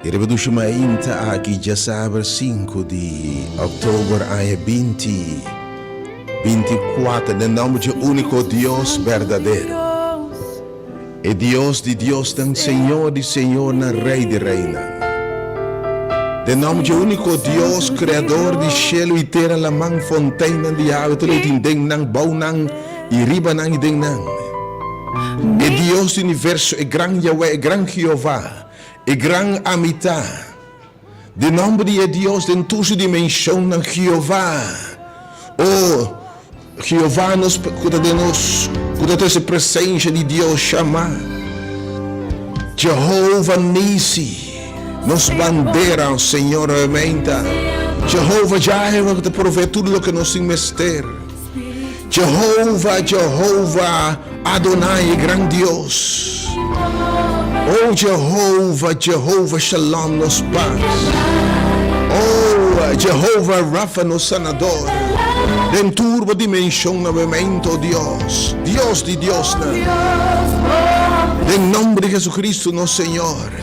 E riba dushi mainta aki djasaber sinku di òktober aña binti 24 den nòmber dje úniko Dios berdadero, e Dios di diosnan, Señor di señornan, Rei di reinan. Den nòmber dje úniko Dios, Kreador di shelu i tera, laman, fonteinnan di awa i tur loke tin den nan, bou nan i riba nan i den nan. E Dios di universo, e gran Yahweh, e gran Jehová, E gran Ami ta. Den nomber di e Dios den tur su dimensionnan, Jehová. O, Jehová nos ku ta den nos, ku ta trese presencia di Dios shama. Jehová Nisi, nos bandera, Señor nuevamente. Jehová Jireh ku ta provee tur loke nos tin mester. Jehová, Jehová, Adonai, e gran Dios. Oh, Jehová, Jehová Shalom, nos pas. Oh, Jehová Rafa, nos sanador. Den tur bo dimension nuevamente, oh Dios, Dios di diosnan. Den nomber di Jesucristo, nos Señor.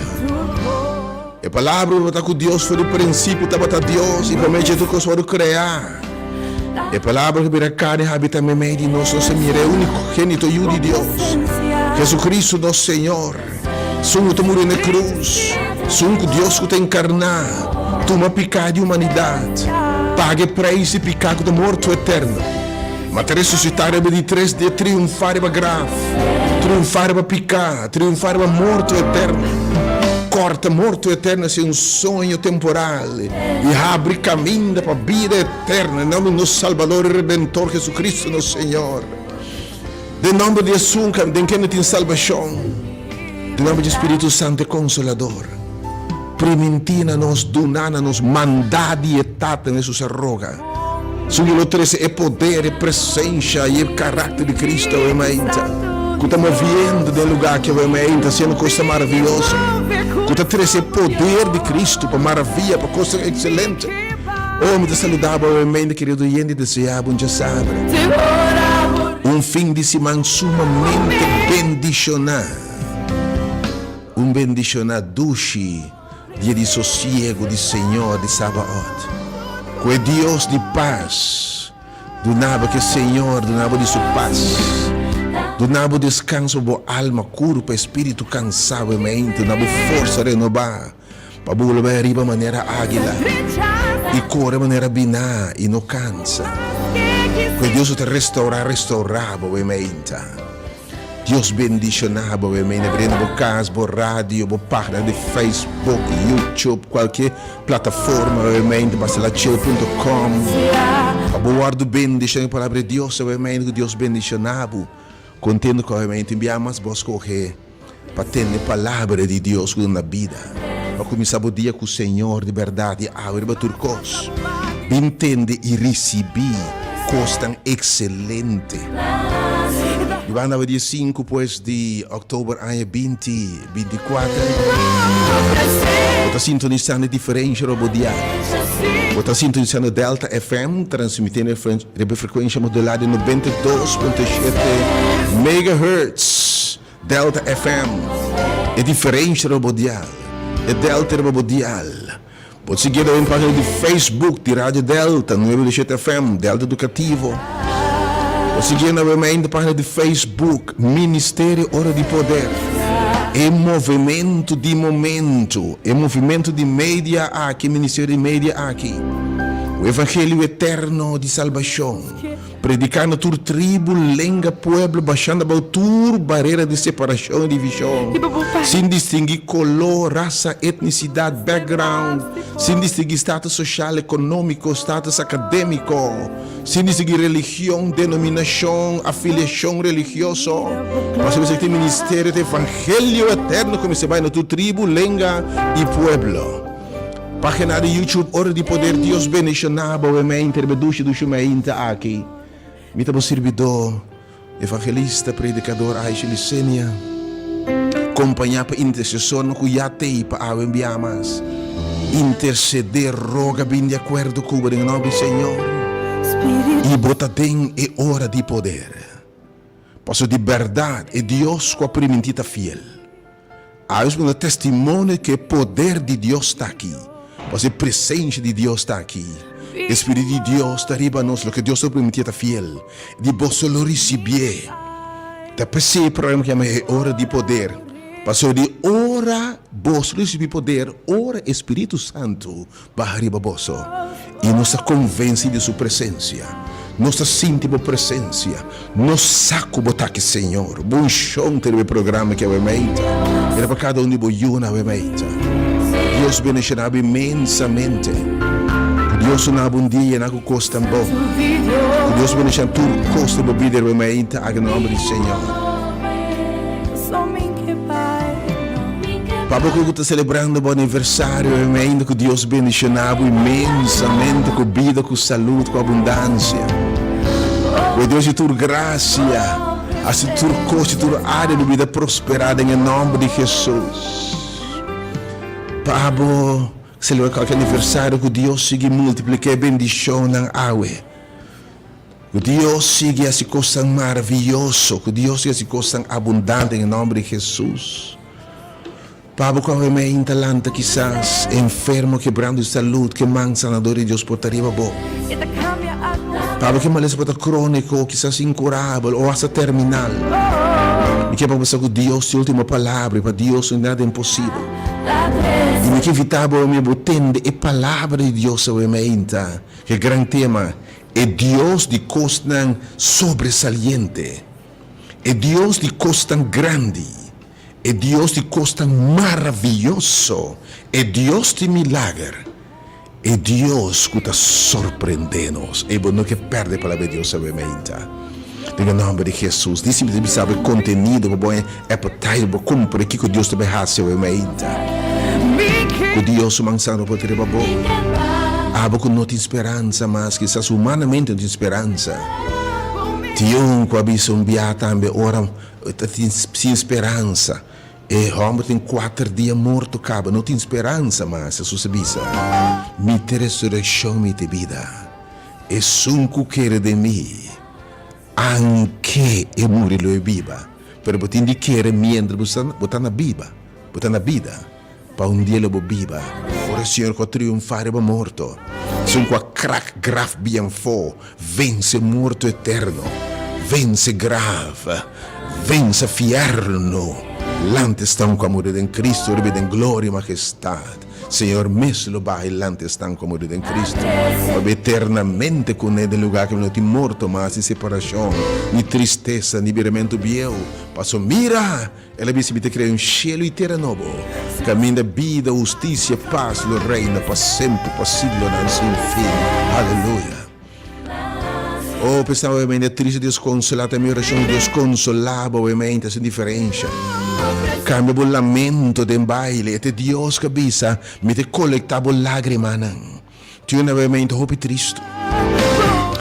E Palabra tabata ku Dios for di prinsipio, tabata Dios, i pa medio dje tur kos wòrdu kreá. E Palabra ku bira karni habitá meimei di nos, nos a mira e unigenito Yu di Dios, Jesucristo nos Señor, Esun ku ta muri na e krus, Esun ku Dios ku ta enkarná, tuma piká di humanidat, paga e preis di piká ku ta morto eterno. Ma ta resusitá riba di tres dia, triunfá riba graf, triunfá riba piká, triunfá riba morto eterno. Kòrta morto eterno si un soño temporal i habri kaminda pa bida eterno den nòmber di nos Salbador i Redentor Jesucristo nos Señor. Den nòmber di esun den ken no tin salbashon, den nòmber di Spiritu Santu e Konsolador, primintí na nos, duná na nos, mandá di e Tata, Hesus a roga. Su lo trese e poder, e presencia y e carácter di Cristo awe mainta, cu ta moviendo den lugar aki awe mainta, haciendo cosnan maravilloso, cu ta trese e poder di Cristo pa maravilla, pa cosnan excelente. Oh, mi ta saluda bo awe mainta, querido oyente, y desea bo un djasabra, un fin di siman sumamente bendiciona, un bendiciona dushi. Dia di sosiego di Señor di Sabaot. Ku e Dios di pas duna bo, ku e Señor duna bo di su pas, duna bo deskanso bo alma, kurpa, espiritu kansá bo mente, duna bo forsa renobá pa bo bolbe bai ariba manera águila i kore manera biná i no kansa. Ku e Dios ku ta restourá, restourá bo mente. Dios bendiciona bo amen abriendo bo cas bo radio bo pagina di Facebook YouTube cualke plataforma amen di basalachil punto com pa bo wordo bendiciona cu palabra di Dios amen cu Dios bendiciona bo contento cu amen tin bia mas bo scoge pa tende palabra di Dios cu duna bida pa cuminsa bo dia cu Señor di berdad y awe riba tur cos bin tende y ricibi cosnan excelente. Di banda awe dia sinku pues di oktober aña binti 24 bo ta sintonisando e diferensha riba bo dial. Bo ta sintonisando Delta FM transmitiendo riba e frekuensha modulá di 92.7 megahertz. Delta FM, e diferensha riba bo dial. E Delta riba bo dial. Bo ta sigui den pagina di Facebook di Radio Delta, 9.7 FM, Delta Educativo. Bo ta sigui na e pagina di Facebook, Ministerio Ora di Poder. E movimento di momento, e movimento di media aki, Ministerio di Media aki. O Evangelio eterno di salbacion. Prediká na tur tribu, lenga, pueblo, bashando abou tur barera di separashon i divishon, sin distinguí koló, rasa, etnisidat, background, sin distinguí status soshal, ekonómiko, status akadémiko, sin distinguí religion, denominashon, afiliashon religioso. Pasobra esaki ta e ministerio di evangelio eterno ku mester bai na tur tribu, lenga i pueblo. Pagina di YouTube Ora di Poder Dios bendiciona bo e mente riba dushi dushi mainta aki. Mi ta bo sirbidor, evangelista, predicador Aisha Licenia, compaña pa intercesornan cu ya t'ey pa awe un bia mas intercede, roga, bin di acuerdo cu bo den e nomber di Señor. Y bo ta den e ora di poder. Pasobra di berdad e Dios cu a priminti ta fiel. Awe nos por duna testimonio ku e poder di Dios ta aki, pasobra e presensia di Dios ta aki. E Spiritu di Dios ta riba nos, loke Dios a primitié ta fiel, di boso lo risibié. Ta p'esei e programa ku yama E Ora di Poder, pasobra di ora boso risibí poder, ora e Spiritu Santu Baha riba boso, i nos ta konvensí di Su presensia. Nos ta sinti Bo presensia. Nos sa ku Bo ta aki, Señor. Bo unshon ta riba e programa aki awe meita. I ta pa kada un di Bo yunan awe meita. Dios bendishoná bo inmensamente. Ku Dios duna bo un dia yená ku kos tan bon. Ku Dios bendishoná tur kos den bo bida riba e meita aki na nomber di Señor. Pa bo ku ta selebrando bo aniversario e meinda ku Dios bendishoná bo inmensamente ku bida, ku salud, ku abundansia. Ku e Dios di tur grasia hasi tur kos di tur área di bo bida prosperá den e nòmber di Hesus. Pa bo selebrá kualke aniversario ku Dios sigui multipliká e bendishonnan awe. Ku Dios sigui hasi kosnan maravioso, ku Dios sigui hasi kosnan abundante den e nòmber di Hesus. Pa bo ku awe meinta lanta kisas enfermo kebrando di salud, ke man sanador di Dios por ta riba bo. Pa bo ku e malesa por ta króniko, kisas inkurabel o asta terminal. Mi ke pa bo sa ku Dios tin último palabra i pa Dios no tin nada imposibel. I mi ke invitá bo awe bo tende e palabra di Dios awe meinta, ke gran tema, E Dios di kosnan sobresaliente, e Dios di kosnan grandi, e Dios di kosnan maravioso, e Dios di milager, e Dios ku ta sorprendé nos. Ey bo no ke pèrdè palabra di Dios awe meinta. Den e nòmber di Hesus. Di si mi ta bisa bo e kontenido pa bo appetite bo kumpra kiko Dios ta bai hasi awe meinta. Ku Dios su man sano por ta riba bo. Abo ku no tin speransa mas, kisas humanamente no tin speransa. Tin un ku a bisa un bia tambe ora ta tin sin speransa. E hòmber tin kuater dia morto kaba, no tin speransa mas. Hesus a bisa, Mi ta e resurekshon, mi ta e bida. Esun ku kere den mi, anke e muri lo e biba. Pero bo tin di kere mientras bo sta bo ta na biba, bo ta na bida, pa un dia lo bo biba. Ora e Señor ku a triunfá riba morto, esun ku a krak graf bien fo, vense morto eterno, vense graf, vense fierno, lanta esnan ku a muri den Cristo riba den gloria i magestat. Señor mes lo baha i lanta esnan ku a muri den Cristo, pa bai eternamente kuné den lugá ku no tin morto mas, ni separashon, ni tristesa, ni biramentu bieu. Paso mira! El a bisa, Mi ta krea un shelu i tera nobo, kaminda bida, hustisia, pas lo reina pa semper, pa siglonan sin fin. Aleluya! Oh, p'esnan obviamente triste, Dios consola ta mi oracion, Dios consola bo obviamente, sin diferencia. Cambia bo lamento den baile, e ta Dios cu a bisa, mi ta colecta bo lagrimanan. Tin un obviamente hopi tristo.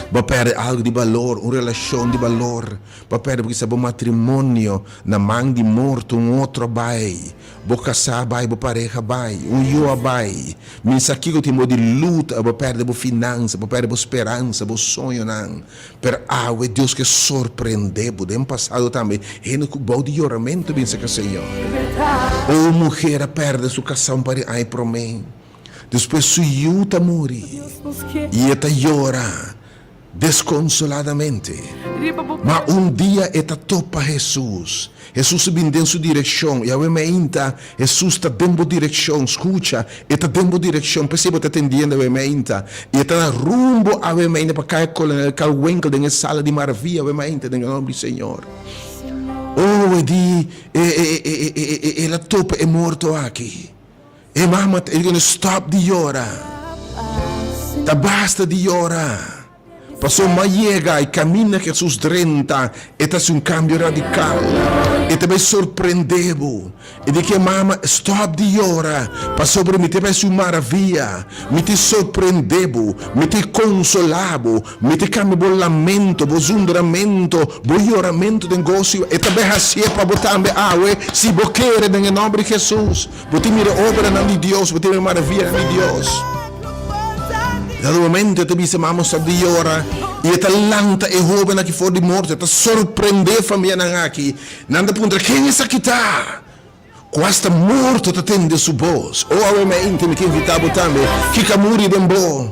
Bo a perde algo di balor, un relacion di balor, bo a perde kisa bo matrimonio na man di morto, un otro a bay. Bo kasá a bai, bo pareha a bai, un yu a bai. Mi sa kiko tin bo di luta, bo pèrdè bo finansa, bo pèrdè bo speransa, bo soñonan. Pero awe Dios ke sorprendé bo. Den pasado tambe hende ku bou di yoramentu bin serka Señor. Un muher a pèrdè su kasá un par di aña promé. Despues su yu ta muri i e ta yora. Deskonsoladamente. Ma un dia e ta topa Hesus. Hesus a bin den su direkshon. I awe meinta, Hesus ta den bo direkshon. Skucha, E ta den bo direkshon. P'esei bo ta tendiendo awe meinta. I e ta na rumbo awe meinta pa Kaya Kolonel Carl Winkel den e sala di maravia awe meinta, den e nòmber di Señor. Oh, e di, e, e, e, e, e, el a topa e morto aki. E mama ta gonna stop di yora. Ta basta di yora. Paso ma yega e caminda Jesus drenta, e ta haci un cambio radical. E ta bay sorprende bo. E di ke mama, stop di yora, pasobra mi ta bay haci un maravia. Mi ta sorprende bo, mi ta consola bo, mi ta cambia bo lamento, bo zundramento, bo yoramento den goso. E ta bay hacié pa bo tambe awe, si bo kere den e nomber di Jesus. Bo tin mira obranan di Dios, bo tin mira maravianan di Dios. Dado momento e ta bisa mama stop di yora i e ta lanta e hoben aki for di morto. E ta sorprende famianan aki. Nan ta puntra, Ken esaki ta? Ku asta morto ta tende su bos. O awe mente mi ke invitá bo tambe, kiko a muri den bo?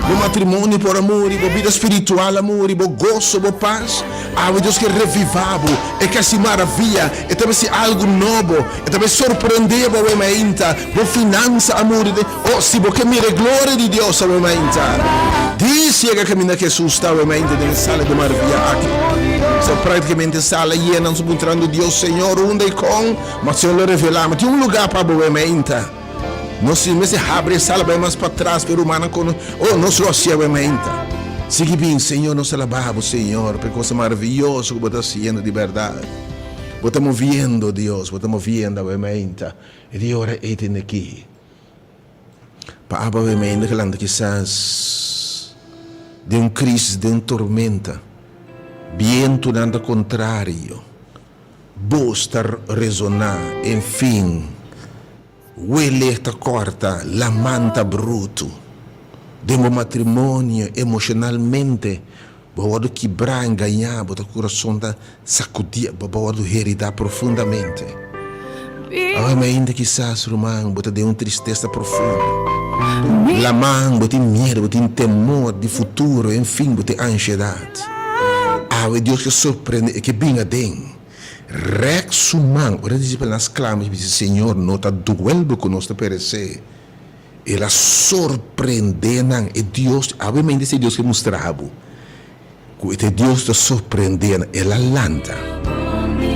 Bo matrimonio por a muri, bo bida spiritual a muri, bo goso, bo pas. Awe Dios ke revivá bo, e ke hasi maravia, e ta hasi algu nobo, e ta bai sorprendé bo awe mainta. Bo finansa a muri den, o si bo ke mira e gloria di Dios awe mainta, dis yega kaminda Hesus ta awe mainta den e sala di maravia aki. So praktikamente sala yena, nos puntrando Dios, Señor, unda i kon? Ma Señor lo revelá, ma tin un lugá pa bo awe mainta. Nos mester habri e sala bai mas patras pa e rumannan kono, oh, nos lo hasié awe mainta. Sigui bin, Señor, nos ta alabá bo, Señor, pa e cosa maraviyoso ku bo ta hasiendo di bèrdat. Bo ta moviendo, Dios, bo ta moviendo awe mainta. E di ora ei tende aki. Pa abo awe mainta ke lanta kisas den un krisis, den un tormenta, bientunan ta kontrario, bos ta resoná, enfin. Welek ta kòrta, laman ta brutu. Den bo matrimonio, emoshonalmente, bo a wòrdu kibrá, engañá, bo ta kurason ta sakudí, bo a wòrdu heridá profundamente. Awe mainta kisas, ruman, bo ta den un tristesa profundo. Laman, bo tin miedu, bo tin temor di futuro, enfin, bo tin anshedat. Awe Dios ke sorprende, e ke bin aden. Rèk su man. Ora e disipelnan a sklama i bisa, Señor, no ta duel bo ku nos ta peresé? El a sorprendé nan. E Dios, awemente si e Dios ke mustra bo ku e ta e Dios ta sorprendé nan. El a lanta.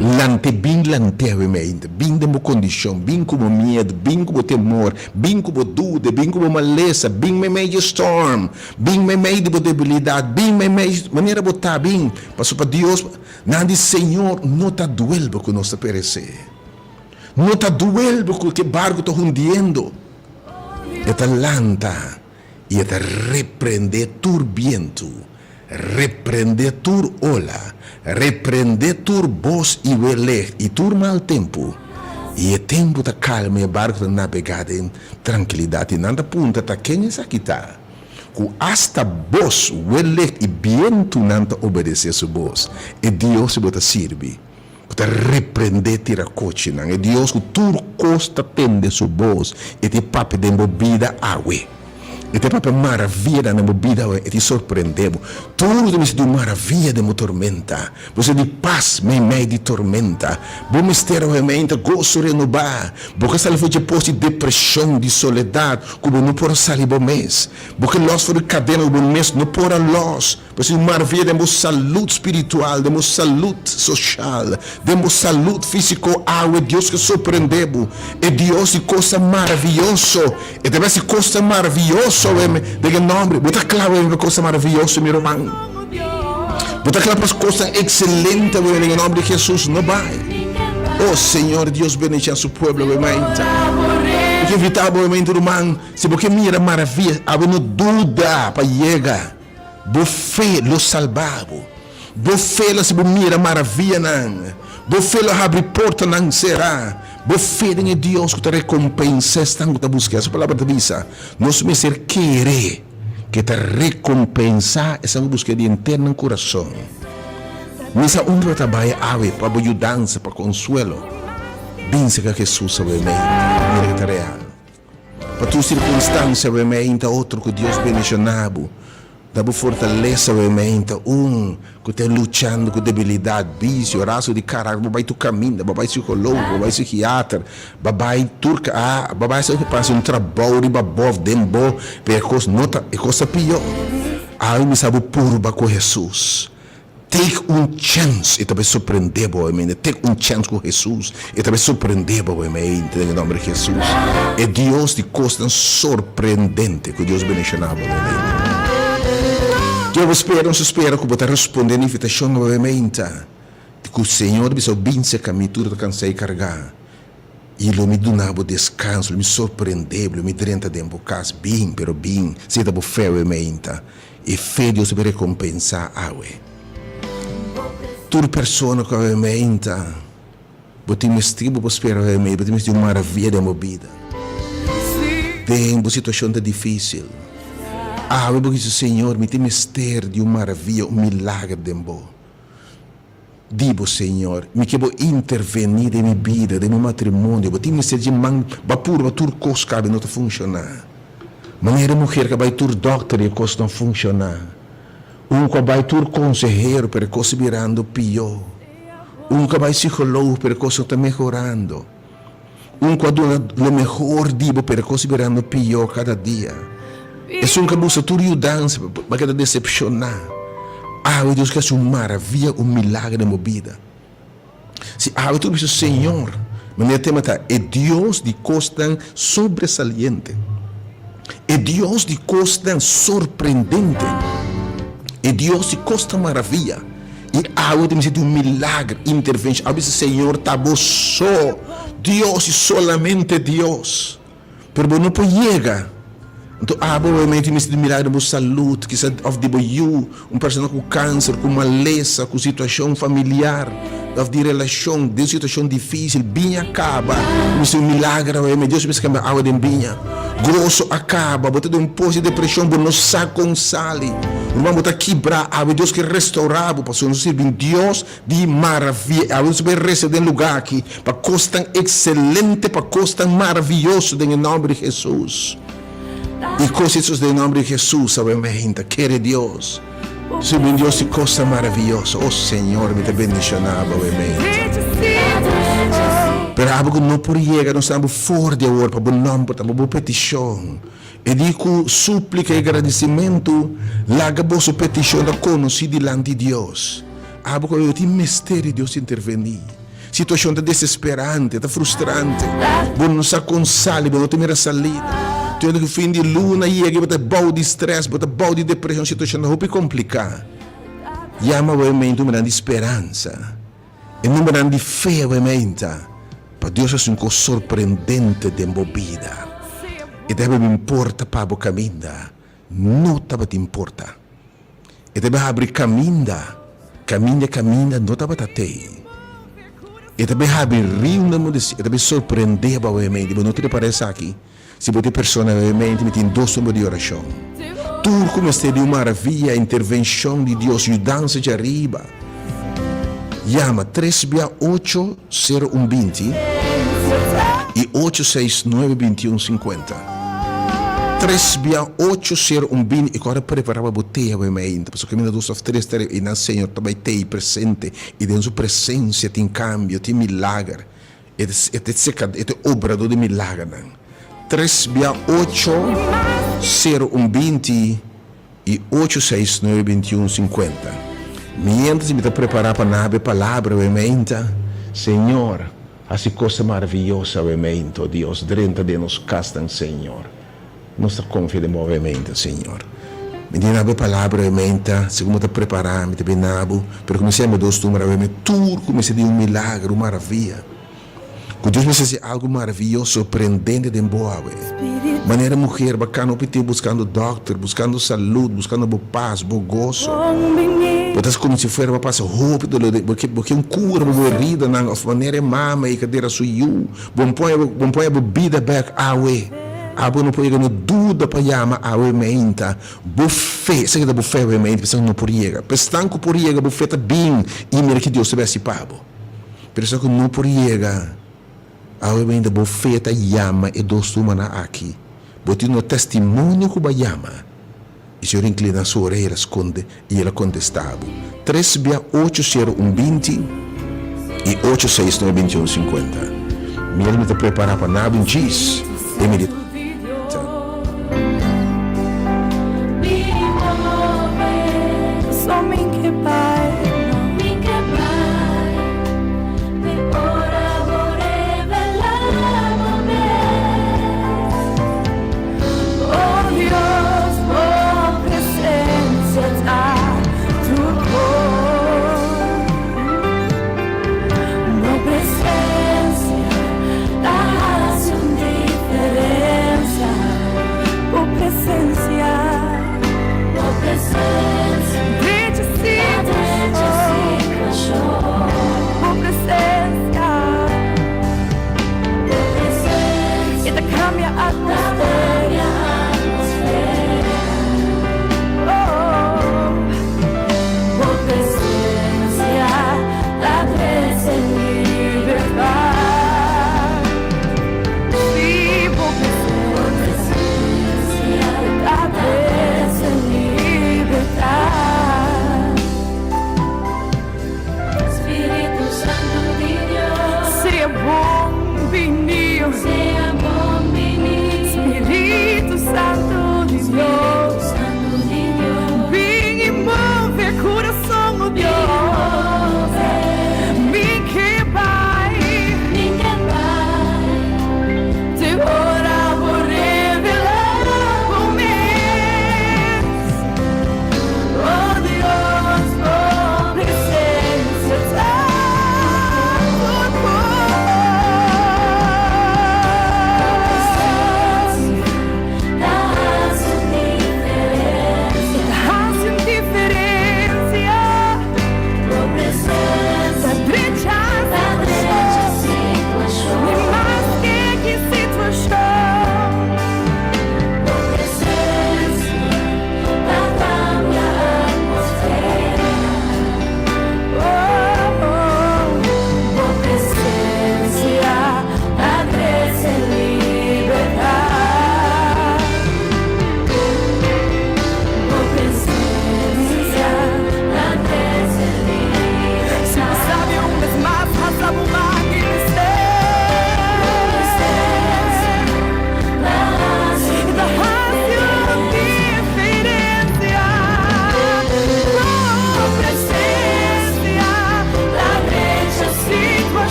Lant'é, bin lant'é awemente. Bin den bo kondishon, bin ku bo miedu, bin ku bo temor, bin ku bo duda, bin ku bo malesa, bin meimei di e storm, bin meimei di bo debilidat, bin meimei manera bo ta, bin. Pasobra pa Dios. Nan di, Señor, no ta duel bo ku nos ta peresé? No ta duel bo ku e barku ta hundiendo? E ta lanta i e ta reprendé tur bientu, reprendé tur ola, reprendé tur bos i welek i tur mal tempu. I e tempu ta kalma i e barku ta nabegá den trankilidat. I nan ta puntra, Ta ken esaki ta? Ku asta bos welek i bientunan ta obedesé su bos, e Dios ku bo ta sirbi, ku ta reprendé tirakochinan, e Dios ku tur kos ta tende su bos, e ta papia den bo bida awe. E ta papia maravianan den bo bida awe, e ta sorprendé bo. Tur ku ta mester di un maravia den bo tormenta, bo mester di pas meimei di tormenta, bo mester awe goso renobá, bo ke sali for dje pos di depreshon, di soledat, Ku bo no por a sali bo mes. Bo ke lòs for di kadena ku bo mes no por a lòs. Bo sinti maravia den bo salud spiritual, den bo salud soshal, den bo salud físiko. Awe Dios ke sorprendé bo. E Dios di kosnan maravioso. E ta hasi kosnan maravioso awe den e nòmber. Bo ta kla awe pa kosnan maravioso, mi ruman? Bo ta kla pa kosnan ekselente awe den e nòmber di Hesus? No bai. Oh Señor Dios bendicia su pueblo awe mainta. Mi ke invita bo awe mainta ruman, si bo ke mira maravia, awe no duda pa yega. Bo fe lo salba bo. Bo fe lo hasi bo mira maravianan. Bo fe lo habri portanan sera. Bo fe den e Dios ku ta rekompensa esnan ku ta busk'é. Su palabra ta bisa, nos mester kere. Ke ta rekompensá esnan ku busk'é di henter nan kurason. Misa unda bo ta bai awe pa bo yudansa, pa konsuelo? Bin serka Hesus awe mei, mira ke ta real. Pa tur sirkunstansia awe mei ta otro ku Dios bendishoná bo. Da bo fortalesa awe mei ta un ku ta luchando ku debilidat, bisio, rasgo di karakter, bo bai tur kaminda, bo bai psikologo, bo bai psikiater, Ba bai tur ka a ba bai sa pasa un trabou riba bo of den bo, pero e kos no ta e kos ta pió. Awe mi sa bo purba ku Hesus. Take un chèns, e ta bai sorprendé bo awe mente. Take un chèns ku Hesus, e ta bai sorprendé bo awe mente den e nòmber di Hesus. E Dios di kosnan sorprendente, ku Dios bendishoná bo awe mente. Ke bo spera? Nos ta spera ku bo ta respondé na invitashon awe mente. Ku Señor bisa bo bin serka mi tur ta kansá i kargá, i lo mi duna bo deskanso, lo mi sorprendé bo, lo mi drenta den bo kas. Bin, pero bin, si ta bo fe awe meinta. E fe Dios ta bin rekompensá awe. Tur persona ku awe meinta bo tin mester, bo por spera awe meinta, bo tin mester di un maravia den bo bida. Den bo situashon ta difísil, awe bo bisa, Señor, mi tin mester di un maravia, un milager den bo. di bo, Señor. Mi ke bo intervení den mi bida, den mi matrimonio. Bo tin mester dje man ba purba tur kos kabe no ta funshoná. Manera e muher ku a bai tur dòkter i e kos no a funshoná. Un ku a bai tur konsehero pero e kos ta birando pió. Un ku a bai psikoloog pero e kos no ta mehorando. Un ku a duna lo mehor di bo pero e kos ta birando pió kada dia. Esun ku a buska tur yudansa bo a keda desepshoná. Awe Dios ke hasi un maravia, un milager den bo bida. Si awe tur bisa Señor, manera e tema ta, e Dios di kosnan sobresaliente, e Dios di kosnan sorprendente, e Dios di kosnan maravia, i awe ta mester di un milager, intervenshon, awe bisa Señor ta bo so Dios i solamente Dios. Pero bo no por yega. Anto abo obviamente mester di milager den bo salud, kisa of di bo yu, un persona ku kanser, ku malesa, ku situashon familiar of di relashon, den situashon difisil, biña a kaba, bo mester un milager obviamente, Dios mester kambia awa den biña. Goso a kaba, bo ta den un pos di depreshon, bo no sa kon sali. Ruman bo ta kibrá, awe Dios ke restourá bo, pasobra nos ta sirbi un Dios Di maravia, awe nos bai resa den lugá aki pa kosnan ekselente, pa kosnan maravioso den e nòmber di Hesus. I kos estos den e nòmber di Hesus awe meinta. Kere Dios. Nos un Dios di kosnan maravioso. O Señor, mi ta bendishoná bo awe meinta. Pero abo ku no por yega, nos ta abo for di awor pa bo nòmber ta, pa bo petishon. E di ku súplika i gradisimentu, laga boso petishon ta konosí dilanti Dios. Abo ku awe tin mester di Dios intervení. Situashon ta desesperante, ta frustrante. Bo no sa kon sali, bo no ta mira salida. Tur ku fin di luna yega i bo ta bou di strès, bo ta bou di depreshon, situashon ta hopi kompliká. Yama awe meinta un gran di speransa. E numbernan di fe awe meinta pa Dios hasi un kos sorprendente den bo bida. E ta habri bin porta pa bo kaminda no tabatin porta. E ta bin habri kaminda kaminda kaminda no tabata tei. E ta bin habri riunan bo e ta bin sorprende bo awe meinta. Bo no ta repara esaki. Si bo ta e persona realmente mi tin dos number di orashon. Tur ku mester di un maravia, intervenshon di Dios, yudansa djariba, yama tres bia ocho sero un binti i ocho seis nuebe binti un sinkuenta. Tres bia ocho sero un binti i ku ora prepara pa bo tea bo meinta pasobra kaminda dos òf tres ta riba i nan Señor ta bai tei presente i den su presensia tin kambio, tin milager. E ta seka, e ta obradó di milagernan. Tres bia ocho, sero un binti i ocho seis nuebe bintiun sinkuenta. Miéntras mi ta prepará pa nabe palabra awe meinta, Señor, hasi cosa maraviyoso awe meinta, o Dios, drenta den nos kasnan, Señor. Nos ta konfia den bo awe meinta, Señor. Mi tin nabe palabra awe meinta, segun bo ta prepará, mi ta bin na bo, pero kuminsá mi dos tumber awe meinta, tur kuminsá di un milagro, un maravia. Ku Dios mester hasi algu maraviyoso, sorprendente den bo awe. Manera muher bakan hopi tempu buskando dòkter, buskando salud, buskando bo pas, bo goso. Bo ta komo si fuera bo a pasa hopi dolor, bo ke bo ke un kura pa bo heridanan, òf manera e mama ei ka dera su yu. Bo no pone bo bida bek awe. Abo no por yega no duda pa yama awe meinta. Bo fe, esaki ta bo fe awe meinta, p'esnan no por yega. P'esnan ku por yega bo fe ta bin i mira ki Dios ta besi pa bo. Pero esnan ku no por yega awe meinta bo fe ta yama e dos rumannan aki. Bo tin un testimonio ku bo a yama. I Señor inclina su oreha sconde i el a contesta bo. Tres bia ocho sero un binti i ocho seis nuebe binti un sinkuenta. Miel mi ta prepara pa nabi un djis e mi di ta. Oh Dios, bo presencia ta tur cos. Bo presencia ta haci un diferencia.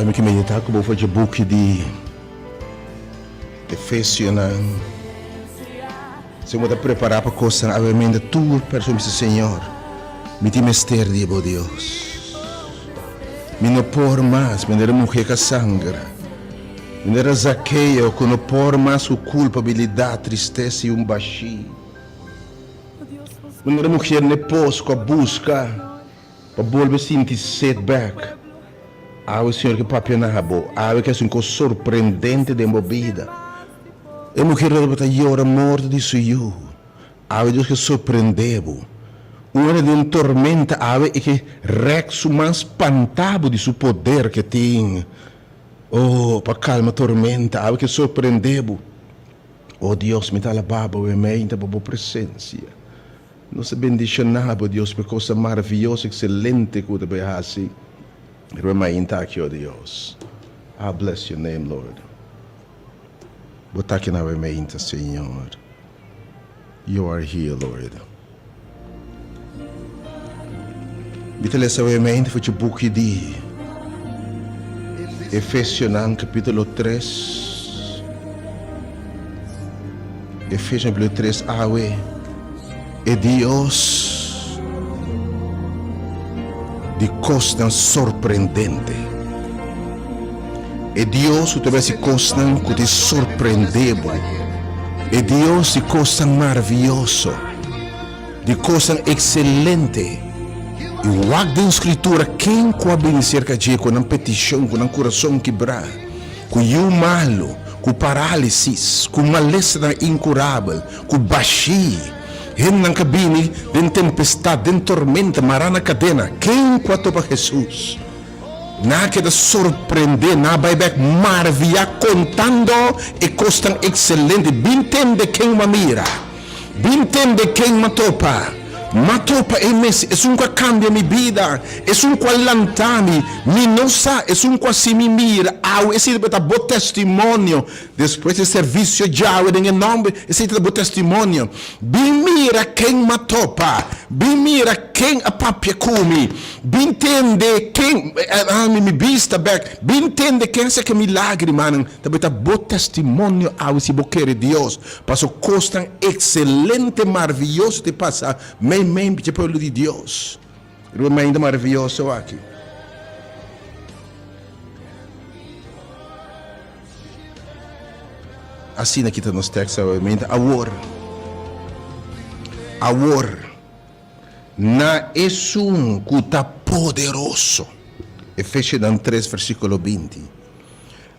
Awe mi ke meditá ku bo for dje buki di Efesionan. Si bo ta prepará pa kosnan awe menda tur persona bisa, Señor, mi tin mester di bo, Dios. Mi no por mas, manera muhé ka sangra, manera Zakeo ku no por mas ku kulpabilidat, tristesa i un bashí, manera muher n'e pos ku a buska Pa bolbe sinti set bek. Awe Señor ke papia na bo. Awe ke hasi un kos sorprendente den bo bida. E muher lo tabata yora morto di su yu. Awe Dios ke sorprende bo. Un ora den tormenta awe e ke rek su man spanta bo di su poder ke tin. Oh, pa kalma tormenta. Awe ke sorprende bo. Oh Dios, mi ta alaba bo e meinta pa bo presencia. Nos a bendishoná bo, Dios, pa e kosnan maravioso, ekselente ku bo ta bai hasi riba e mainta aki, o Dios. I bless your name, Lord. Bo ta aki na e mainta, Señor. You are here, Lord. Mi ta lesa e mainta for dje buki di Efesionan kapítulo tres. Efesios capítulo 3 awe e Dios di kosnan sorprendente. E Dios ku ta hasi kosnan ku ta sorprende bo. E Dios di kosnan maravioso, di kosnan ekselente. I wak den Skritura ken ku a bini serka dje ku nan petishon, ku nan kurason kibrá. Ku yu malu, ku parálisis, ku malesanan inkurabel, ku bashí, hendenan ka bini den tempestat, den tormenta, mará na kadena. Ken ku a topa Hesus? Nan a keda sorprendé, nan a bai bèk maraviyá kontando e kosnan ekselente. Bin tende ken m'a mira! Bin tende ken m'a topa! M'a topa e mes, esun ku a kambia mi bida, esun ku a lanta mi. Mi no sa esun ku a si mi mira awe, esei ta bo testimonio. Despues di servisio djawe den e nòmber, esei ta bo testimonio. Bin mira ken m'a topa, bin mira ken a papia ku mi, bin tende ken a hami mi bista bèk, bin tende ken a seka mi lágrimanan. Ta bo testimonio awe si bo kere Dios. Paso kosnan ekselente marviyoso te pasa meimei dje pueblo di Dios. Riba mainta marviyoso aki. Asina ki ta nos tekst awe mainta. Awor, awor, na esun ku ta poderoso. Efesionan tres versíkulo 20.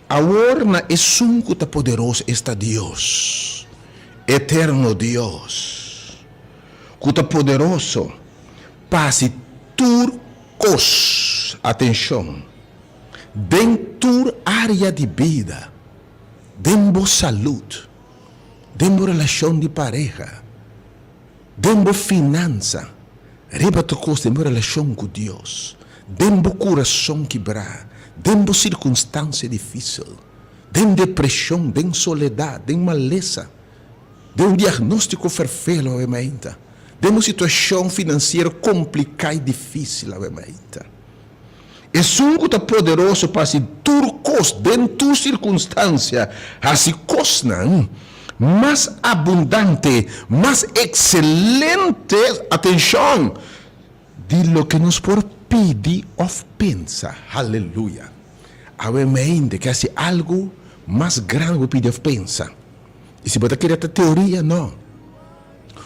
Awor na Esun ku ta poderoso, esta Dios, eterno Dios, ku ta poderoso pa hasi tur kos, atenshon, den tur área di bida, den bo salud, den bo relashon di pareha, den bo finansa, riba tur kos den bo relashon ku Dios, den bo kurason kibrá, den bo sirkunstansia difísil, den depreshon, den soledat, den malesa, den un diagnóstiko ferfelo awe mainta, den bo situashon finansiero kompliká i difísil awe mainta. Esun ku ta poderoso pa hasi tur kos den tur sirkunstansia, hasi kosnan mas abundante, mas ekselente, atenshon, di loke nos por pidi òf pensa. Haleluya! Awe mente ke hasi algu mas grandi ku bo pidi òf pensa. I si bo ta kere ta teoria, no.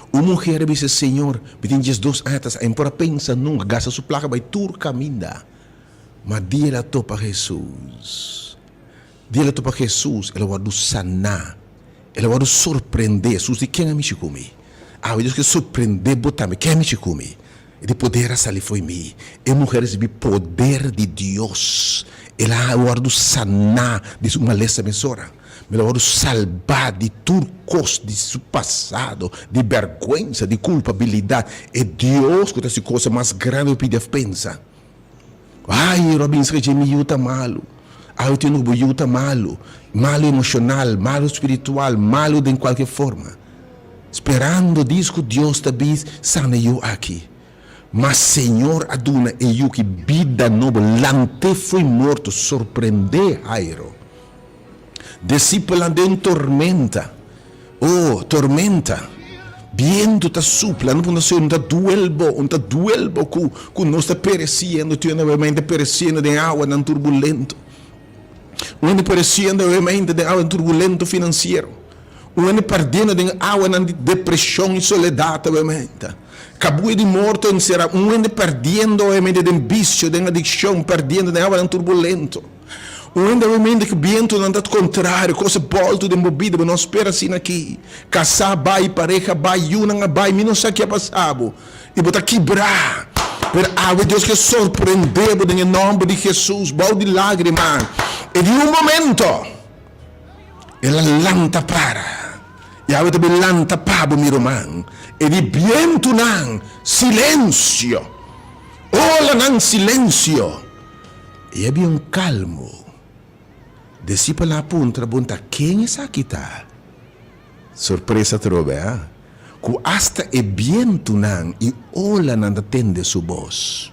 Un muher a bisa, Señor, mi tin diesdos aña ta sa, e no por a pensa nunca, gasta su placa bai tur caminda. Ma dia el a topa Jesus, dia el a topa Jesus, el a wordo saná, el a wordo sorprendé. Jesus di, Ken a mishi cu mi? Awe Dios ke sorprendé bo tambe, ken a mishi cu mi? E di poder a sali fo'i mi. E muher a ricibi poder di Dios, el a wordo saná di su malesa mesora. Mi lo wòrdu salbá di tur kos di su pasado, di bèrgwensa, di kulpabilidat. E Dios ku ta hasi kosa mas grandi ku pidi òf pensa. Ai, Robin, skrechi mi yu ta malu. Ai, tende ku bo yu ta malu. Malu emoshonal, malu spiritual, malu den kualke forma. Sperando dis ku Dios ta bin sana e yu aki. Ma Señor a duna e yuki bida nobo, lant'é fo'i morto, sorprendé Jairo. Disipelnan den tormenta, oh, tormenta, bientu ta supla, nan puntra Señor, un ta duel bo, un ta duel bo ku ku nos ta peresiendo, tur hende peresiendo den awanan turbulento. Un hende peresiendo obviamente den awanan turbulento finansiero. Un hende perdiendo den awanan di depresion i soledat obviamente. Kabuya di morto ensera. Un hende perdiendo obviamente den bisio, den adikshon, perdiendo den awanan turbulento. Un hende obviamente ku bientonan ta kontrario, kos a bolto den bo bida, bo no spera asina aki. Kasá bai, pareha bai, yunan a bai, mi no sa ke a pasa bo. I bo ta kibrá. Pero awe Dios ke sorprendé bo den e nòmber di Hesus, bou di lágrima. I di un momento El a lanta para. I awe ta bin lanta pa bo, mi ruman. E di bientunan, Silensio! Olanan, silensio! I a bin un kalmu. Disipelnan a puntra, Bon ta ken esaki ta? Sorpresa atrobe, ha? Ku asta e bientunan i olanan ta tende su bos.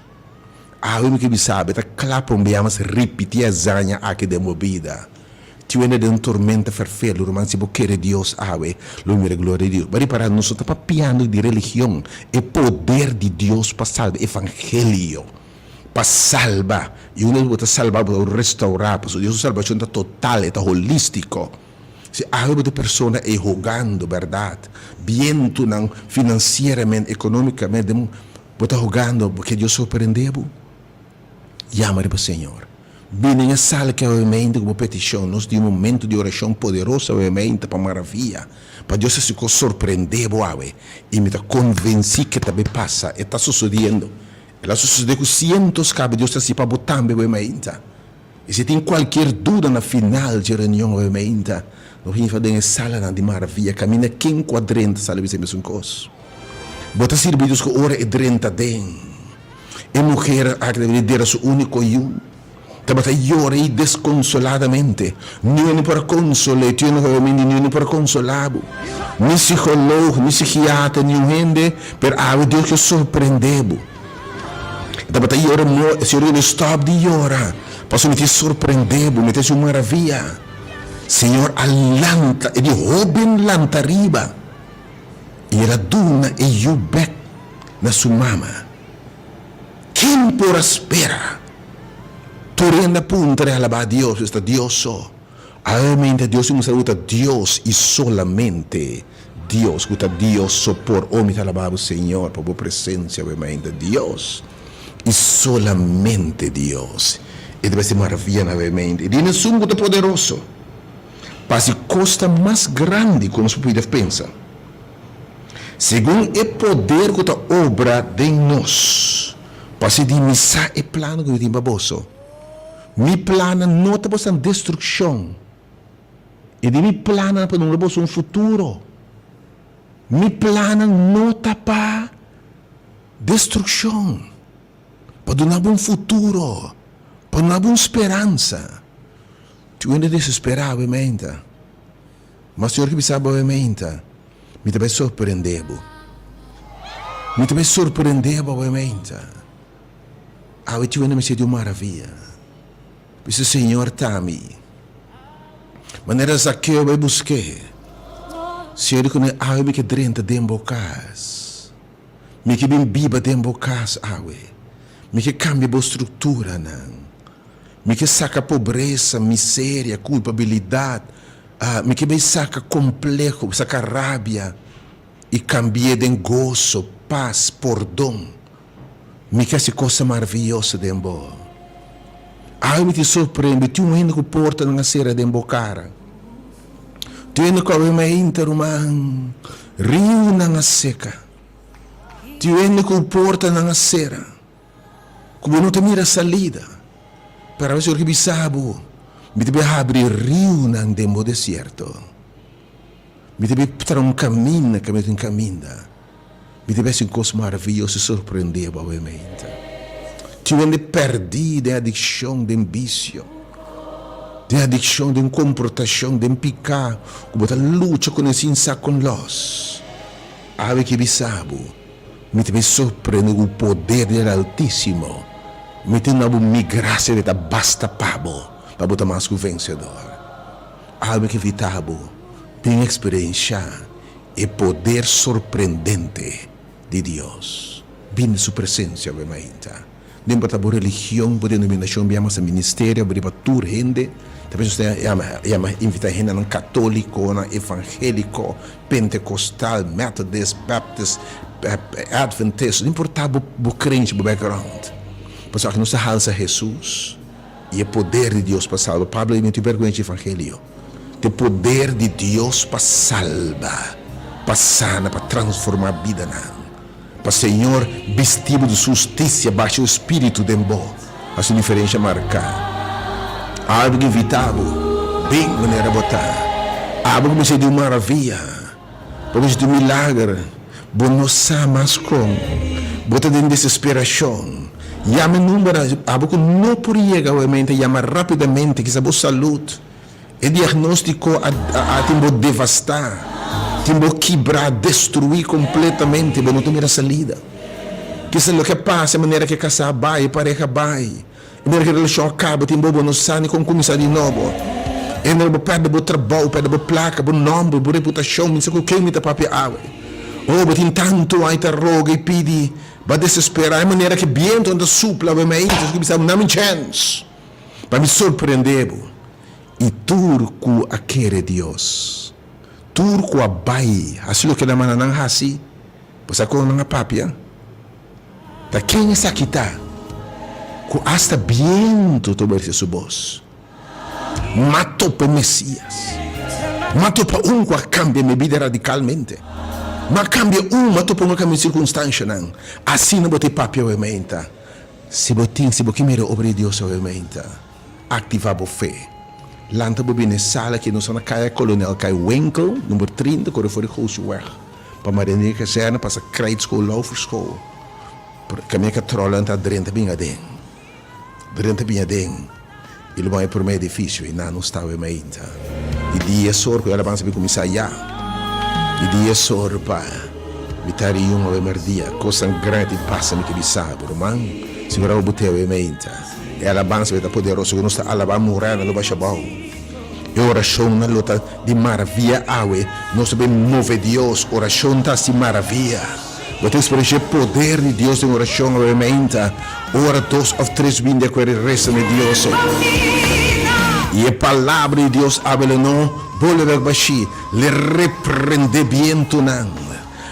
Awe mi ke bisa bo, e ta kla pa un bia mas ripití e hazaña aki den bo bida. Tiu hende den un tormenta ferfelu, ruman, si bo kere Dios awe, lo mira gloria di Dios. Bo a ripará, nos no ta papiando di religion, e poder di Dios pa salba, evangelio pa salba. I una bes bo ta salba, bo ta restaurá, pasobra Dios su salbashon ta total, e ta holístiko. Si awe bo ta e persona ei hogando bèrdat, bientunan finansieramente, ekonómikamente, den bo ta hogando, bo ke Dios sorprendé bo? Yama riba Señor. Bini den e sala ki awe mente ku bo petishon. Nos tin un momento di orashon poderoso awe mente pa maravia, pa Dios hasi kos sorprendé bo awe. I mi ta konvensí ke ta bai pasa, e ta sosodiendo. El a sosodé ku sientos kaba, Dios ta hasi pa bo tambe awe mainta. I si tin kualkier duda na final dje reunion awe meinta, no hinfa den e salanan di maravia kaminda ken ku a drenta sali bisa e mesun kos. Bo ta sirbi Dios ku ora e drenta den. E muher aki ta bini dera su úniko yu. Tabata yora i deskonsoladamente. Niun no por a konsol'é, tin un hopi hende niun no por a konsolá bo. Ni psikoloog, ni sikiatra, niun hende, pero awe Dios ke sorprendé bo. E tabata yora mo, e Señor di stòp di yora, pasobra mi tin sorprendé bo, mi ta hasi un maravia. Señor a lanta, e di hóben lanta riba, i el a duna e yu bèk na su mama. Ken por a spera? Tur hende a puntra i alabá Dios, esta Dios so. Awe Dios tin mustra ku ta Dios i solamente Dios, ku ta Dios so por. O mi ta alabá bo, Señor, pa bo presensia awe mainta. Dios i solamente Dios. E ta besti maravianan awe mainta. I dina esun ku ta poderoso pa hasi kosnan mas grandi ku nos por pidi òf pensa, segun e poder ku ta obra den nos, pa hasi di mi sa e plan ku mi tin pa boso. Mi plannan no ta boso destrukshon, i di mi plannan pa duna boso un futuro. Mi plannan no ta pa destrukshon, pa duna bo un futuro, pa duna bo un speransa. Tin hende desesperá awe meinta, ma Señor ke bisa bo awe meinta, Mi ta bai sorprendé bo. Mi ta bai sorprendé bo awe meinta. Awe tin wende mester di un maravia. Bisa Señor ta mi. Manera Zakeo bai busk'é. Señor di kuné, awe mi ke drenta den bo kas. Mi ke bin biba den bo kas awe. Mi ke kambia bo strukturanan. Mi ke saka pobresa, miseria, kulpabilidat. Mi ke bai saka kompleho, saka rabia i kambi'é den goso, pas, pordon. Mi ke hasi kosa maravioso den bo. Awe mi tin sorprende, tin un hende ku portanan a sera den bo kara. Tin hende ku awe mainta, ruman, riunan a seka. Tin hende ku portanan a sera, ku bo no ta mira salida. Pero awe Señor ke bisa bo, mi ta bin habri riunan den bo desierto. Mi ta bin traha un kaminda kaminda tin kaminda. Mi ta bin hasi un kos maravioso i sorprendé bo awe meinta. Tin hende pèrdí den adikshon, den bisio, den adikshon, den komportashon, den piká ku bo ta lucha kuné sin sa kon lòs. Awe ke bisa bo, Mi ta bin sorprende ku poder di El Altísimo. Mi ta duna bo mi grasia di ta basta pa bo, pa bo ta mas ku vensedor. Alma ke invitá bo bin eksperenshá e poder sorprendente di Dios. Bin den su presensia awe mainta. No importa bo religion, bo denominacion, bo yama sa ministerio, bo riba tur hende. Ta pensa usted yama, yama invita hendenan catoliconan, evangelico, pentecostal, methodist, baptist, adventist, no importa bo, bo creencia, bo background. Pasobra aki nos ta halsa Jesus y e poder di Dios pa salba. Pablo a di, Mi no tin berguencha di evangelio. Ta e poder di Dios pa salba, pa sana, pa transforma bidanan. Pa Señor bisti bo di su hustisia, basha su spiritu den bo, hasi un diferensha marká. Algu ku invitá bo, bin manera bo ta. Abo ku mester di un maravia, bo mester di un milager, bo no sa mas kon, bo ta den desesperashon. Yama e numbernan, abo ku no por yega awe, yama rápidamente, kisa bo salud. E diagnóstiko a a tin bo devastá, tin bo kibrá, destruí kompletamente, bo no ta mira salida. Kisa loke a pasa, e manera ku e kasá a bai, e pareha a bai, e manera ku e relashon a kaba, tin bo bo no sa ni kon kuminsá di nobo. E manera bo pèrdè bo trabou, pèrdè bo plaka, bo nòmber, bo reputashon, mi no sa ku ken mi ta papia awe. Oh, bo tin tantu aña ta roga i pidi, bo a desesperá, e manera ku e bientunan ta supla awe mainta, su bisa bo, Dame un chèns. Pa mi sorprende bo i tur ku a kere Dios, tur ku a bai hasi loke el a manda nan hasi, bo sa kon nan a papia? Ta ken esaki ta ku asta bientu ta obedersé su bos? M'a topa e Mesias. M'a topa un ku a kambia mi bida radikalmente. M'a kambia un, m'a topa un ku a kambia mi sirkunstanshanan. Asina bo ta e papia awe meinta. Si bo tin, si bo ke mira obra di Dios awe meinta, aktivá bo fe. Lanta bo bini e sala ki nos ta na Kaya Kolonel Kai Winkel, number 30, kore for di Gooseweg pa Marinier Kazerne, pasa Krijtschool, Lauferschool. Kaminda katròlnan ta drenta bin aden. Drenta bin aden i lo ban e promé edifisio i nan no sta awe mainta. Di dies or ku e alabansa bin kuminsá ya. Di dies or pa mitar i un awe merdia. Kosnan grandi tin pasa mi ke bisa bo, ruman. Sigurá bo bo te awe mainta. E alabansa bai ta poderoso ku nos ta alabá murana lo basha abou. E orashonnan lo ta di maravia awe. Nos ta bin move Dios. Orashon ta hasi maravia. Bo ta eksperenshá e poder di Dios den orashon awe mainta ora dos òf tres bin di akuerdo i resa na e Dios ei. I e palabra di Dios awe lo no bolbe bèk bashí, l'e reprendé bientunan,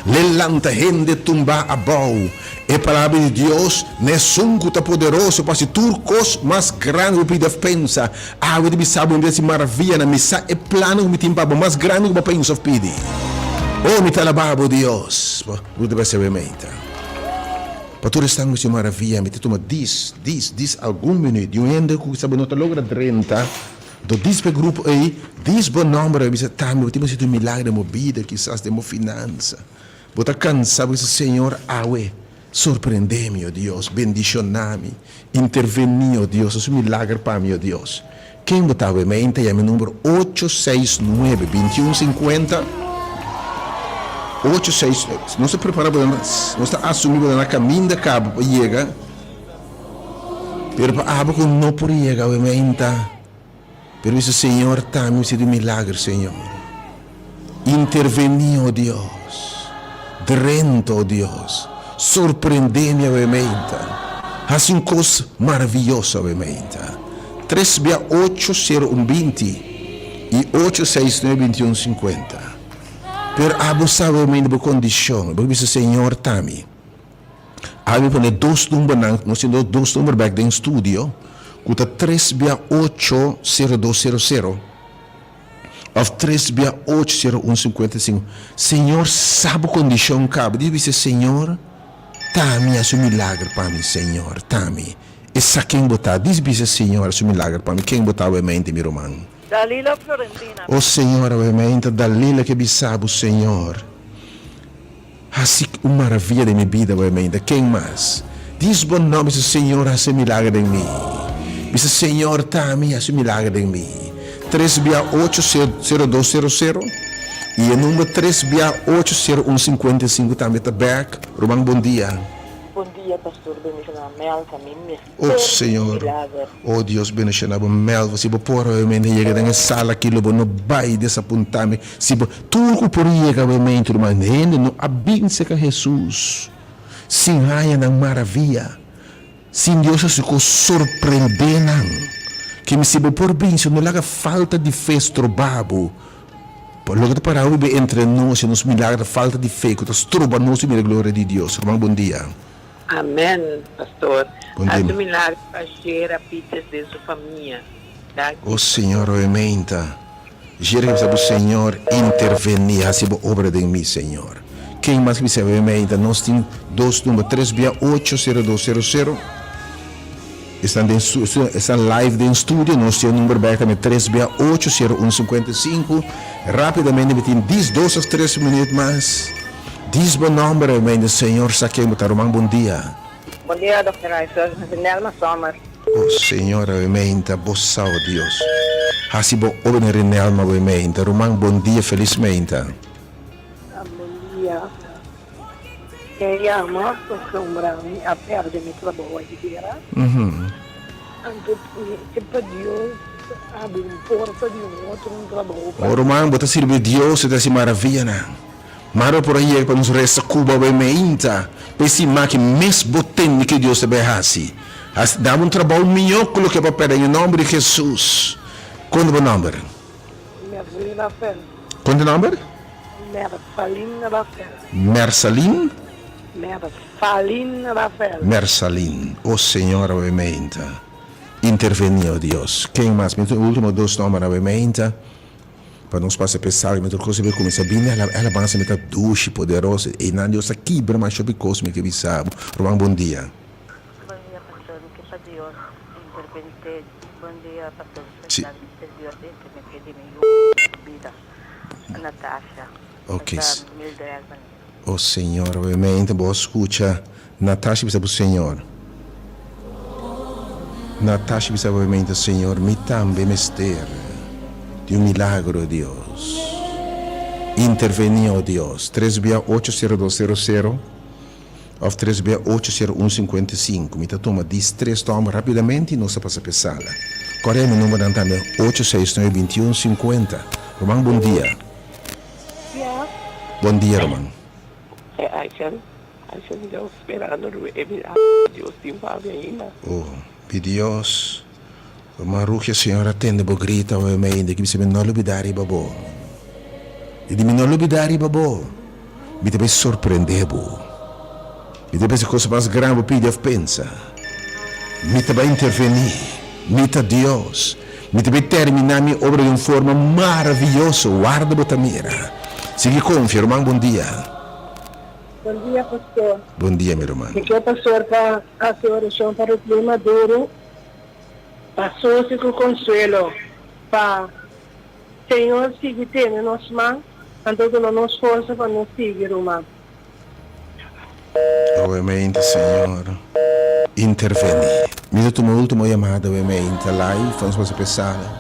l'e lanta hende tumbá abou. E palabra di Dios na esun ku ta poderoso pa hasi tur kos mas grandi ku bo pidi òf pensa. Awe ta bisa bo mi ta hasi maravianan, mi sa e plannan ku mi tin pa bo mas grandi ku bo pensa òf pidi. O mi ta alabá bo, Dios, bo ta bese meta. Pa tur esnan ku hasi maravia, mi ta tuma dis, dis, dis algun minüt di un hende ku kisas bo no ta logra drenta, anto dis pa e grupo ei, dis bo nòmber, mi bisa tambe bo tin bo sinti un milagro den bo bida, kisas den bo finansa. Bo ta kansa bo bisa, Señor, awe sorprende mi, o Dios, bendishoná mi, intervení, o Dios, hasi un milager pa mi, o Dios. Ken bo ta awe? Mi ta yama e number ocho seis nuebe, bintiun sinkuenta, ocho seis, nos ta prepara bo nos ta asumí bo na kaminda kaba pa yega, pero pa abo ku no por yega awe meinta. Pero bisa, Señor, ta mi mester di un milager, Señor. Intervení, oh Dios. Drenta, oh Dios. Sorprendé mi awe meinta. Hasi un kos maraviyoso awe meinta. Tres bia ocho sero un binti i ocho seis nuebe binti un sinkuenta. Pero abo sa awe meinta bo kondishon. Bo bisa, Señor, ta mi. Awe mi pone dos numbernan, nos tin dos number bek den studio, ku ta tres bia ocho sero dos sero sero òf tres bia ocho sero un sinkuenta i sinku. Señor sa bo kondishon kaba. Di bisa, Señor, ta mi hasi un milager pa mi, Señor, ta mi. E sa ken bo ta. Di bisa, Señor, hasi un milager pa mi. Ken bo ta awe mente, mi ruman? Dalila Florentina. O Señor, awe mente, Dalila ke bisa bo, Señor. Hasi un maravilla den mi bida bo meinta ken mas Dis bo no bisa Señor hasi un milager den mi bisa Señor ta mi hasi un milager den mi Tres bia ocho sero dos sero sero. I e number tres bia ocho sero un sinkuenta i sinku tambe ta bek. Ruman bon dia. Bon dia pastor bendiciona Melva mi mester Oh Señor, milager. oh Dios bendiciona bo Melva si bo por obviamente yega den e sala aki lo bo no bay desapunta mi si bo tur cu por yega obviamente ruman hende no a bin cerca Jesus sin haya nan maravia sin Dios haci cos sorprende nan kemi si bo por bin si no laga falta di fe stroba bo pa loke ta para hopi be entre nos y nos milager ta falta di fe cu ta stroba nos di mira gloria di Dios ruman bon dia. Amen pastor. Bon dia. Haci milagro pa Gera Pieters den su famia. Danki. Oh Señor oe meinta. Gera ke bisa bo Señor interveni haci bo obra den mi Señor. Ken mas ke bisa oe meinta nos tin dos number tres bia ocho sero dos sero sero esnan den esnan live den studio nos tin e number bek tambe tres bia ocho sero un sinkuenta i sinku rapidamente mi tin dis dos of tres minuut mas. Dis bo nomber e mende Señor sa ken bo ta ruman bon dia. Bon dia Dòkter Ruijser, mi ta Nelma Sommer. Oh Señor awe meinta bo sa oh Dios hasi bo obra den Rinelma awe meinta ruman bon dia felis meinta. Bon dia. E yama pasobra mi a perde mi trabou ayera. Anto mi ke pa Dios abri un porta di un otro un trabou pa Oh mi. ruman bo ta sirbi Dios e ta hasi maravianan. Maro por a yega pa nos resa Cuba awe meinta pa e sima aki mes bo tende ke Dios ta bay haci. Haci dam un trabao miyo cu loke bo perde en e nomber di Jesus. Con ta bo nomber? Mersalin Rafael. Con ta nomber? Mersalin Rafael. Mersalin? Mersalin Rafael. Mersalin. Oh Señor awe meinta interveni oh Dios. Ken mas? Mi ta ultimo dos nomber awe meinta. Pa nos pasa p'e sal, mi tur kos a kuminsá bini e alabansa mi ta dushi, poderoso, einan Dios ta kibra masha hopi kos mi ke bisa bo. Ruman bon dia. Bon dia pastor mi ke pa Dios intervente bon dia pastor Si. special mi ke Dios intervente di mi yu bida Natasha Ok. ta Mildred Avenue. Oh Señor, obviamente bo a scucha Natasha bisa bo Señor. Natasha bisa obviamente Señor, mi tambe mester di un milagro, Dios. Interveni, oh Dios. Tres bia ocho sero dos sero sero of tres bia ocho sero un sinkuenta i sinku. Mi ta tuma dis tres tòm rapidamente i nos ta pasa p'e sala. Kòrda mi numbernan tambe ocho seis nuebe binti un sinkuenta. Ruman bon dia. Dia. Bon dia ruman. E Aisha, Aisha mi ta sperando riba e milagro ku Dios tin pa mi ainda. Oh, mi Dios, ruman Rugia Señor a tende bo grita awe mainta ki bisa mi no lubida riba bo. I di mi no lubida riba bo, mi ta bay sorprende bo. Mi ta pensa cosa mas gran bo pidi of pensa. Mi ta bai intervení. Mi ta Dios. Mi ta bai terminá mi obra di un forma maraviyoso. Warda bo ta mira. Sigui konfia, ruman. Bon dia. Bon dia, pastor. Bon dia, mi ruman. Mi ke pastor pa hasi orashon pa Rutley Maduro, pa Susi ku Consuelo, pa Señor sigui tene nos man, anto duna nos forsa pa nos sigui, ruman. Obviamente Señor interveni. Mi ta tuma ultimo yamada obviamente live pa nos pasa p'e sala.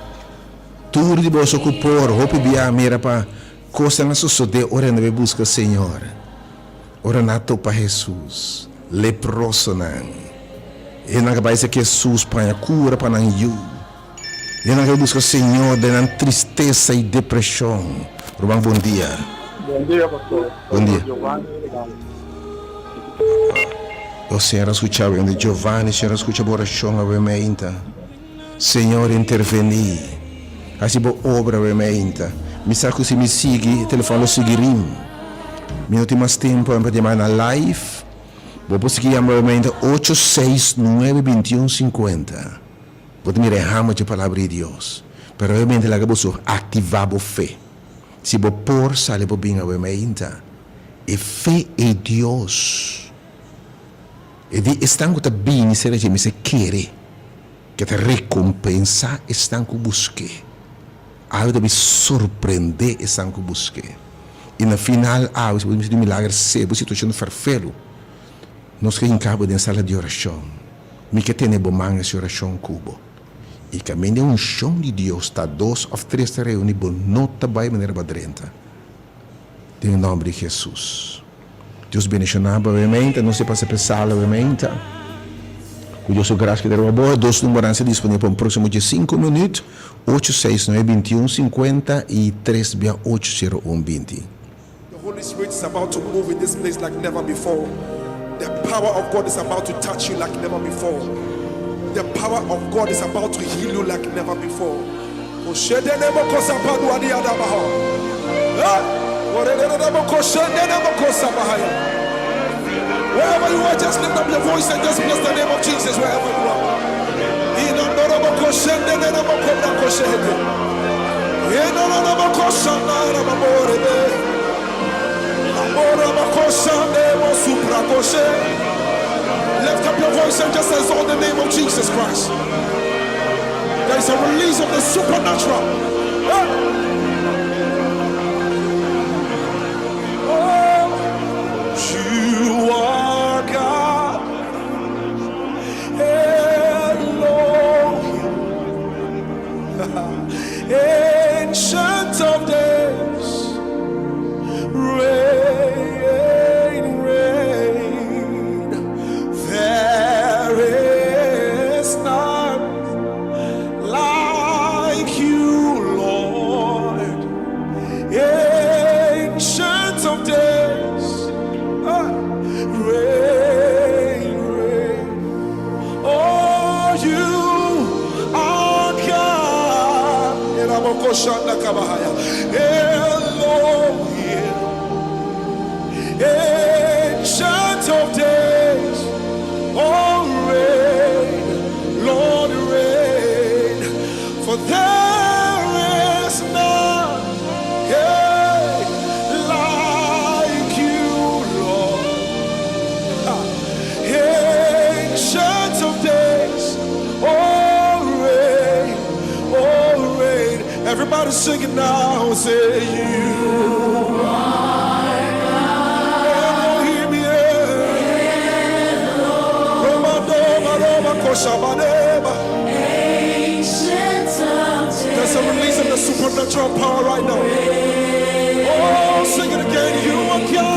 Tur di boso ku por hopi bia mira pa kosnan a sosode ora nan bai buska Señor. Ora nan a topa Hesus, leprosonan. E nan a bai seki Hesus paña kura pa nan yu. E nan a buska Señor den nan tristesa i depreshon. Ruman bon dia. Bon dia pastor. Bon dia. Giovanni Regalo. Oh Señor a skucha bo hende Giovanni Señor a skucha bo orashon awe meinta Señor interveni hasi bo obra awe meinta mi sa ku si mi sigui e telefon lo sigui ring mi no tin mas tempo pa yama na live bo por sigui yama awe meinta ocho seis nuebe bintiun sinkuenta. Bo ta mira e hama dje Palabra di Dios, pero obviamente laga boso activa bo fe. Si bo por sali bo bin awe mainta, e fe ei Dios. E di esnan cu ta bini serka dje mester kere ke ta recompensa esnan cu buske. Awe ta bin sorprende esnan cu buske. Y na final awe si bo mester di un milager se bo situacion ta ferfelu, nos ke hinca bo den sala di oracion. Mi ke tene bo man hasi orashon ku bo. I kaminda e unshon di Dios ta dos òf tres ta reuní, bo no ta bai manera bo a drenta. Den nòmber di Hesus. Dios bendishoná bo awemente. Nos ta pasa p'e sala awemente. Ku Dios su grasia keda riba bo. E dos numbernan ta disponibel pa un próksimo diesinku minüt, ocho seis nuebe bintiun sinkuenta i tres bia ocho sero un binti. The Holy Spirit is about to move in this place like never before. The power of God is about to touch you like never before. The power of God is about to heal you like never before. Wherever you are, just lift up your voice and just bless the name of Jesus wherever you are. Lift up your voice and just exalt the name of Jesus Christ. There is a release of the supernatural. Oh, you are God. Elohim. Ancient of days. Reign, reign. There is none like you, Lord. Ancient of days. Ah, reign, reign. Oh, you are God. Elohim. Ancient of days. Oh, reign, Lord, reign. For there is none hey, like you, Lord. Ancient of days, oh reign, oh reign. Everybody sing it now, say you are Elohim, yeah. Roma, Doma, Roma, Koshabaneba. There's a release of the supernatural power right now. Oh, sing it again. You are God.